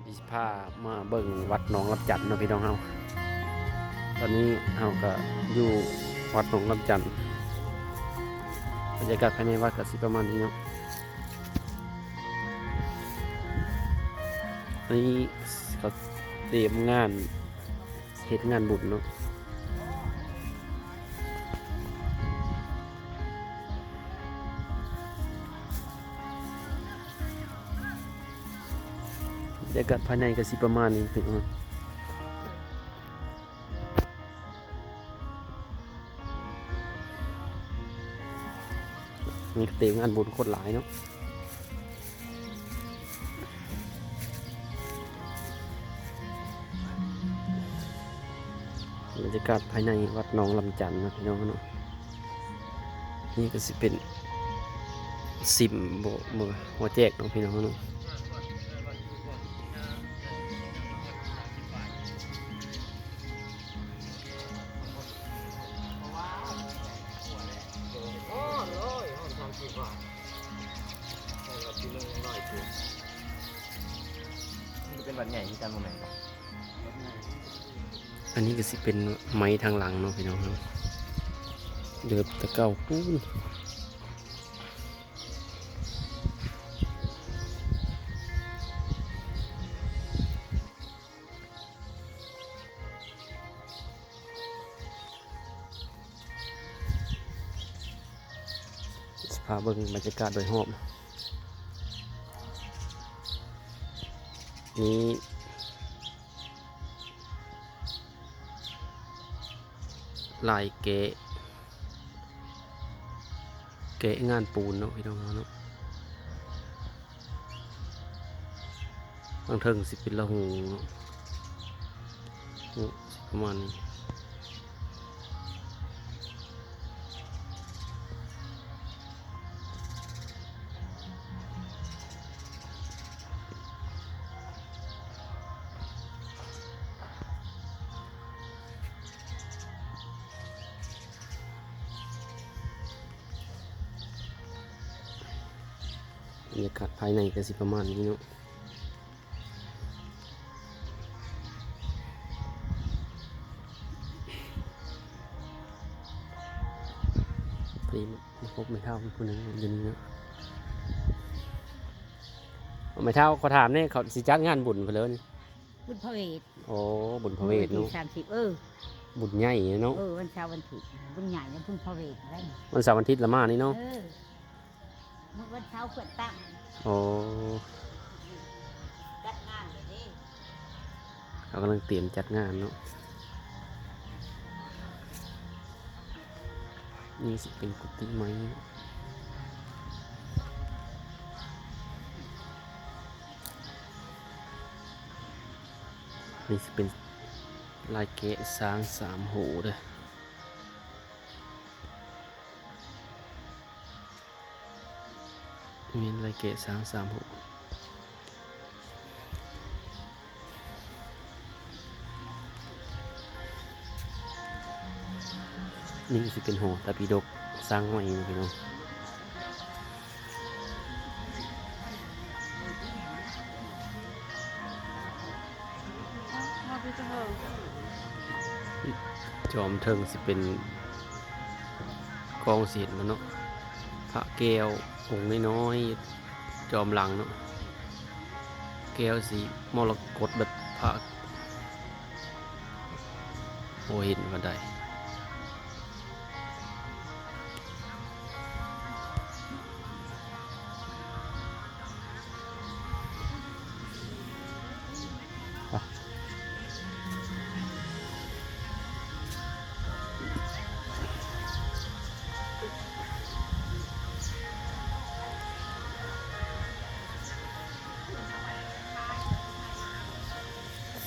ຊິພາມາເບິ່ງວັດໜອງລຳຈັນເນາະພີ່ນ້ອງເຮົາ. ຕອນນີ້ເຮົາກໍຢູ່ວັດໜອງລຳຈັນ, ບັນຍາກາດພາຍໃນວັດກໍຊິປະມານນີ້ເນາະ. ອັນນີ້ເຂົາຕຽມງານ ເຮັດງານບຸນເນາະ. ບັນຍາກາດພາຍໃນກໍຊິປະມານນີ້ ເປັນ ມີກະເຕງງານບຸນຄົນຫຼາຍເນາະ. ບັນຍາກາດພາຍໃນວັດໜອງລຳຈັນເນາະ ພີ່ນ້ອງເນາະ. ນີ້ກໍຊິເປັນຊິມບໍ່ ບໍ່ ຫົວແຈກເນາະ ພີ່ນ້ອງເນາະ. ມັນກໍເປັນວັດໃຫຍ່ຄືກັນບໍ່ແມ່ນບໍ່? ອັນນີ້ກໍຊິເປັນໄມ້ທາງຫຼັງເນາະ ພີ່ນ້ອງເນາະ, ເດີບແຕ່ເກົ່າປູ້ນ. ຊິພາເບິ່ງບັນຍາກາດໂດຍຮອບ. ມີລາຍແກະ ແກະງານປູນເນາະ ພີ່ນ້ອງເນາະ. ທາງເທິງຊິເປັນລະຫົງເນາະ, ໂອ້ ຊິປະມານນີ້. ບັນຍາກາດພາຍໃນກໍຊິປະມານນີ້ເນາະ. ພໍດີມາພົບແມ່ເຖົ້າຜູ້ໜຶ່ງຢູ່ນີ້ເນາະ. ແມ່ເຖົ້າ ຂໍຖາມແດ່ ເຂົາຊິຈັດງານບຸນເພິ່ນເລີນີ້? ບຸນພະເວດ. ໂອ້ ບຸນພະເວດເນາະ. ວັນທີສາມສິບ ເອີ ບຸນໃຫຍ່ເນາະ. ເອີ ວັນເສົາວັນທິດ ບຸນໃຫຍ່ນະ ບຸນພະເວດໄດ໋. ວັນເສົາວັນທິດລະມານີ້ເນາະ. ເອີ ມື້ວັນເສົາເພິ່ນຕັ້ງ. ໂອ້ ຈັດງານເລີຍເດ້. ເຂົາກຳລັງຕຽມຈັດງານເນາະ. ນີ້ຊິເປັນກຸຕິໃໝ່. ນີ້ຊິເປັນລາຍແກະຊ້າງສາມຫູເດີ້. ແມ່ນລາຍແກະຊ້າງສາມຫູ. ນີ້ຊິເປັນຫໍໄຕປິດົກສ້າງໃໝ່ເນາະ ພີ່ນ້ອງ. ຈອມເທິງຊິເປັນ ກ້ອງຊິເຫັນບໍ່ເນາະ, ພະແກ້ວອົງນ້ອຍໆ ຈອມຫຼັງເນາະ, ແກ້ວສີມໍລະກົດແບບພະ ບໍ່ເຫັນປານໃດ.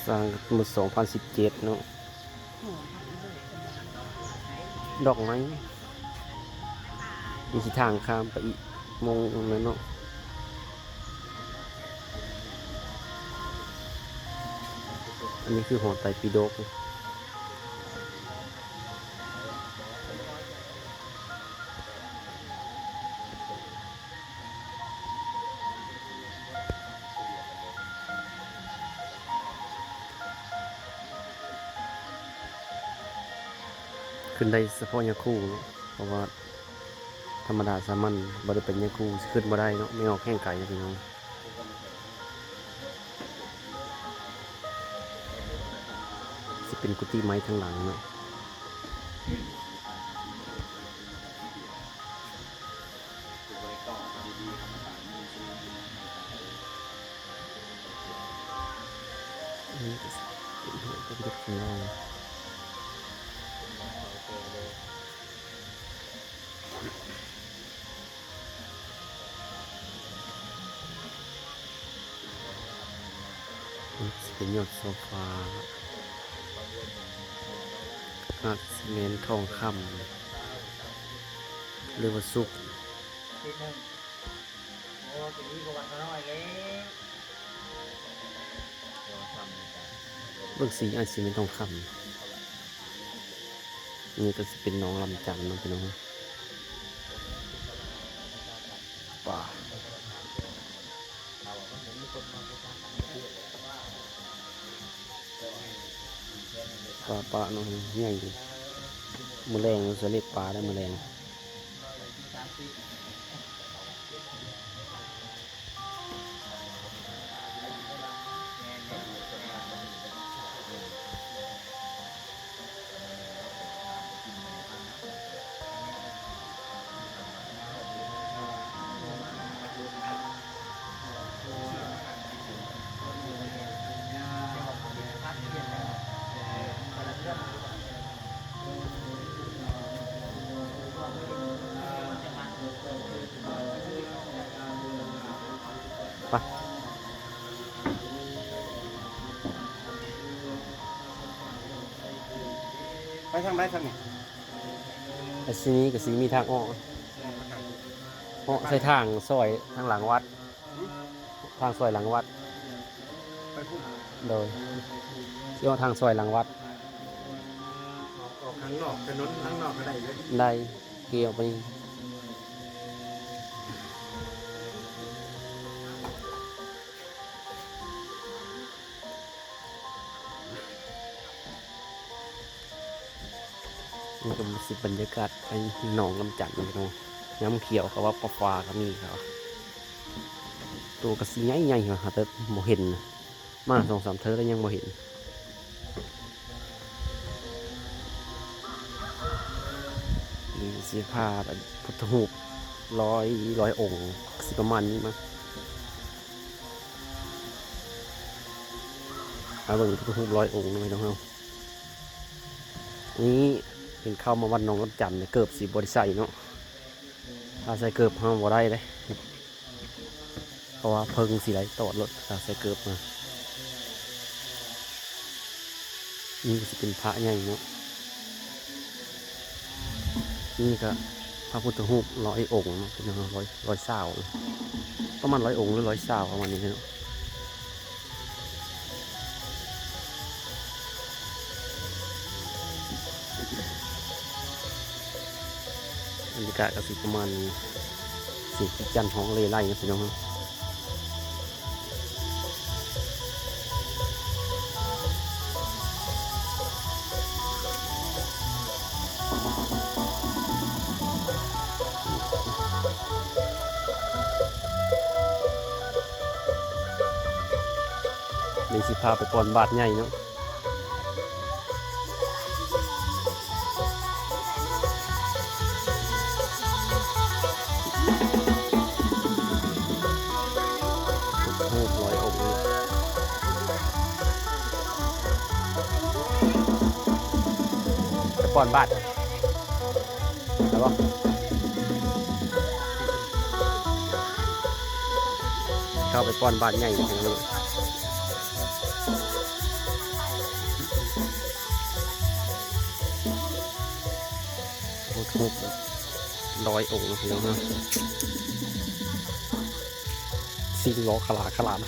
ສ້າງເມື່ອສອງພັນສິບເຈັດເນາະ. ດອກໄມ້ ມີທິດທາງຂ້າມໄປອີກໂມງໜຶ່ງເນາະ. ອັນນີ້ຄືຫໍໄຕປິດົກ. ເ ຂຶ້ນໄດ້ສະເພາະຍາຄູເນາະ ເພາະວ່າທຳມະດາສາມັນບໍ່ໄດ້ເປັນຍາຄູ ຊິຂຶ້ນບໍ່ໄດ້ເນາະ ແມ່ອອກແຮງໄກເນາະພີ່ນ້ອງ. ຊິເປັນກຸຕິໄມ້ທາງຫຼັງເນາະ. ອັນນີ້ກໍຊິເປັນເຮືອນເປັນເດັກນ້ອຍ. ມັນຊິເປັນຍອດໂຊຟາ ອາດຊິແມ່ນທອງຄຳ ຫຼືວ່າສຸກ. ໂອ້ ຕົວນີ້ກໍວັດນ້ອຍແລ້ວ ເບິ່ງສີອາດຊິແມ່ນທອງຄຳ. ນີ້ກໍຊິເປັນໜອງລຳຈັນເນາະພີ່ນ້ອງ. ປາ ປາ ປາເນາະ ໃຫຍ່. ມື້ແລງເຮົາຊິເລັກປາໄດ້ມື້ແລງ. ໄປ ໄປທາງໃດທາງນີ້? ໄປຊິນີ້ກໍຊິມີທາງອອກ ເອາະໃສ່ທາງຊອຍທາງຫຼັງວັດ. ຫືມ? ທາງຊອຍຫຼັງວັດ. ໄປພຸ້ນ? ໂດຍ ຊິອອກທາງຊອຍຫຼັງວັດ. ອອກ ອອກຂ້າງນອກ ຖະໜົນຂ້າງນອກກໍໄດ້ເລີຍ? ໄດ້ ເກອອກໄປນີ້. ນີ້ກໍຊິບັນຍາກາດໄປໜອງລຳຈັນເນາະ ຍາມຂຽວ ເຂົາວ່າປາຟ້າກໍມີ ເຂົາວ່າ ໂຕກໍຊິໃຫຍ່ໆ ຫາແຕ່ບໍ່ເຫັນ ມາສອງສາມເທື່ອແລ້ວຍັງບໍ່ເຫັນ. ນີ້ຊິພາໄປພຸດທະຮູບຮ້ອຍ ຮ້ອຍອົງ ຊິປະມານນີ້ມາ ມາເບິ່ງພຸດທະຮູບຮ້ອຍອົງເນາະພີ່ນ້ອງເຮົາ. ນີ້ເຫັນເຂົ້າມາວັດໜອງລຳຈັນ ເກີບຊິບໍ່ໄດ້ໃສ່ເນາະ ຖ້າໃສ່ເກີບເຮົາບໍ່ໄດ້ເດ້ ເພາະວ່າເພິ່ງຊິໄລ່ຕອດໂລດ ຖ້າໃສ່ເກີບມາ. ນີ້ກໍຊິເປັນພະໃຫຍ່ເນາະ. ນີ້ກໍພະພຸດທະຮູບຮ້ອຍອົງເນາະ ເປັນຮ້ອຍ ຮ້ອຍຊາວ ປະມານຮ້ອຍອົງ ຫຼື ຮ້ອຍຊາວ ປະມານນີ້ເນາະ. ບັນຍາກາດກໍຊິປະມານນີ້ ສຽງຈີ່ຈັ້ນຮ້ອງເລ່ໄລ່ເນາະພີ່ນ້ອງເນາະ. ນີ້ຊິພາໄປກ່ອນບາດໃຫຍ່ເນາະ. ຮູບຮ້ອຍອົງນີ້ ໄປປ້ອນບາດ ໄດ້ບໍ່? ເຂົ້າໄປປ້ອນບາດໃຫຍ່ເນາະ. ໂອ້ ທູບຮ້ອຍອົງເນາະ ພີ່ນ້ອງເນາະ. ສິ່ງຫຼໍ່ຂະຫຼາຂະຫຼານ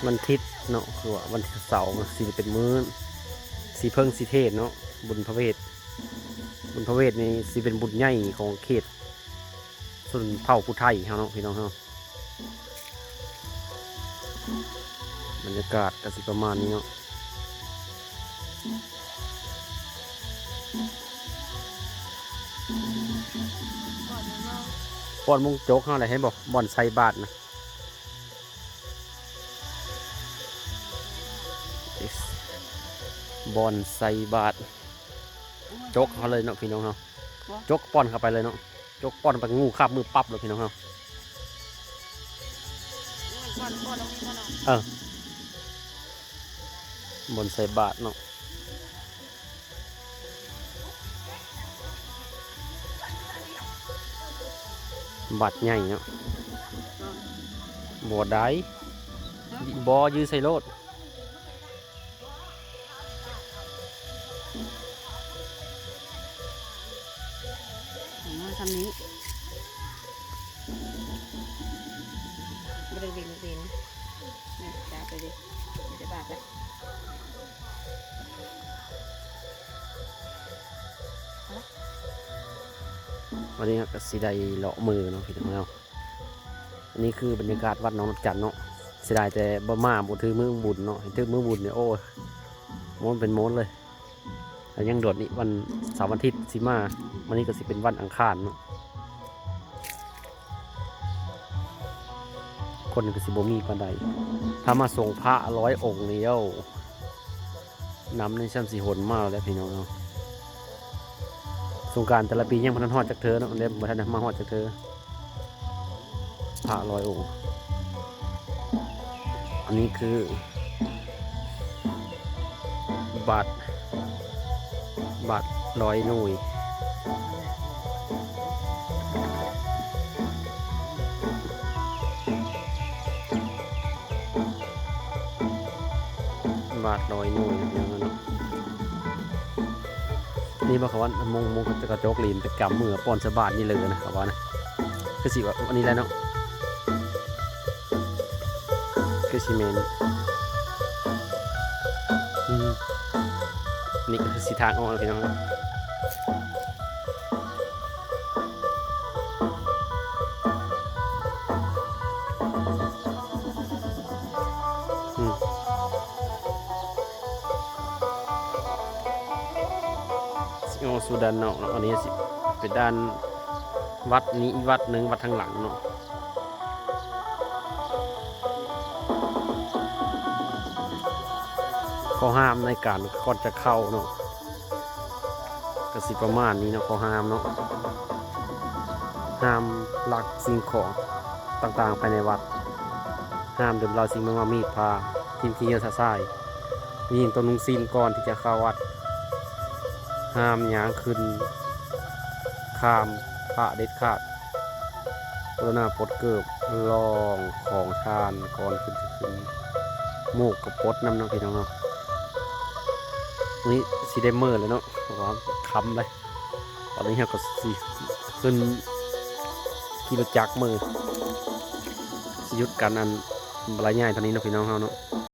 ວັນທິດເນາະ ຄືວ່າວັນທີເສົາ ມັນຊິເປັນມື້ສີເຜິ້ງສີເທດເນາະ ບຸນພະເວດ. ບຸນພະເວດນີ້ຊິເປັນບຸນໃຫຍ່ຂອງເຂດຊົນເຜົ່າຜູ້ໄທເຮົາເນາະ ພີ່ນ້ອງເຮົາ. ບັນ ບັນຍາກາດກໍຊິປະມານນີ້ເນາະ. ບ່ອນມົງຈົກເຮົາແຫຼະ ເຫັນບໍ່? ບ່ອນໃສ່ບາດນະ ບ່ອນໃສ່ບາດ ຈົກເຮົາເລີຍເນາະ ພີ່ນ້ອງເຮົາ. ບໍ່ ຈົກປ້ອນເຂົ້າໄປເລີຍເນາະ. ຈົກປ້ອນໄປ ງູຄາບມືປັບເລີຍ ພີ່ນ້ອງເຮົາ. ມັນປ້ອນ ປ້ອນລົງນີ້ບໍ່ເນາະ? ເອີ ບ່ອນໃສ່ບາດເນາະ. ບາດໃຫຍ່ເນາະ. ບໍ່ໄດ້ ບໍ່ ຢືໃສ່ໂລດ. ເອົາມາຊ່ຳນີ້ ບໍ່ໄດ້ເວັນເວັນ ນີ້ຈັບໄປເລີຍ ບໍ່ໄດ້ບາດລະ. ວັນນີ້ເຮົາກໍຊິໄດ້ເລາະມື້ເນາະ ພີ່ນ້ອງເນາະ. ອັນນີ້ຄືບັນຍາກາດວັດໜອງນ້ຳຈັນເນາະ. ເສຍດາຍແຕ່ບໍ່ມາ ບໍ່ຖືກມື້ບຸນເນາະ. ຖືກມື້ບຸນນີ້ ໂອ້ຍ ມ່ວນເປັນມ່ວນເລີຍ. ແລ້ວຍັງໂດນອີກ ວັນເສົາວັນອາທິດຊິມາ. ມື້ນີ້ກໍຊິເປັນວັນອັງຄານເນາະ. ຄົນກໍຊິບໍ່ມີປານໃດ. ຖ້າມາສົ່ງພະຮ້ອຍອົງນີ້ ໂອ້ ນ້ຳນີ້ຊ່ຳຊິຫົນມາແລ້ວ ພີ່ນ້ອງເນາະ. ສົງການແຕ່ລະປີຍັງບໍ່ທັນຮອດຈັກເທື່ອເນາະ ເດ້ ບໍ່ທັນມາຮອດຈັກເທື່ອ ພະຮ້ອຍອົງ. ອັນນີ້ຄືບາດ ບາດຮ້ອຍໜ່ວຍ. ບາດຮ້ອຍໜ່ວຍ ພີ່ນ້ອງເນາະ. ນີ້ບໍ່ ເຂົາວ່າມົງ ມົງກະຈົກ ລີນໄປກຳມືປ້ອນໃສ່ບາດນີ້ເລີຍນະ ເຂົາວ່ານະ. ຄືຊິວ່າອັນນີ້ແຫຼະເນາະ ຄືຊິແມ່ນ. ອືມ ນີ້ກໍຄືຊິທາງອອກແລ້ວ ພີ່ນ້ອງເນາະ. ອືມ ຊິອອກສູ່ດ້ານນອກເນາະ. ອັນນີ້ຊິເປັນດ້ານວັດນີ້ອີກວັດໜຶ່ງ ວັດທາງຫຼັງເນາະ. ຂໍ້ຫ້າມໃນການກ່ອນຈະເຂົ້າເນາະ ກໍຊິປະມານນີ້ເນາະ ຂໍ້ຫ້າມເນາະ. ຫ້າມລັກສິ່ງຂອງຕ່າງໆພາຍໃນວັດ, ຫ້າມດື່ມເຫຼົ້າ, ສິ່ງເມາ, ມີດ, ຜ້າ, ຖິ້ມຂີ້ເຫຍື້ອຊະຊາຍ, ຍິງຕ້ອງນຸ່ງສິ້ນກ່ອນທີ່ຈະເຂົ້າວັດ, ຫ້າມຍ່າງຂຶ້ນຂ້າມພະເດັດຂາດ, ກະລຸນາປົດເກີບລອງຂອງທ່ານກ່ອນຂຶ້ນຈະຂຶ້ນ, ໝວກກໍປົດນຳເນາະ ພີ່ນ້ອງເນາະ. ນີ້ຊິໄດ້ເມີແລ້ວເນາະ ເພາະວ່າຄ່ຳແລ້ວ. ຕອນນີ້ເຮົາກໍຊິຂຶ້ນຂີ່ລົດຈັກເມືອ, ຊິຢຸດການອັນລາຍໃຫຍ່ເທົ່ານີ້ເນາະ ພີ່ນ້ອງເຮົາເນາະ.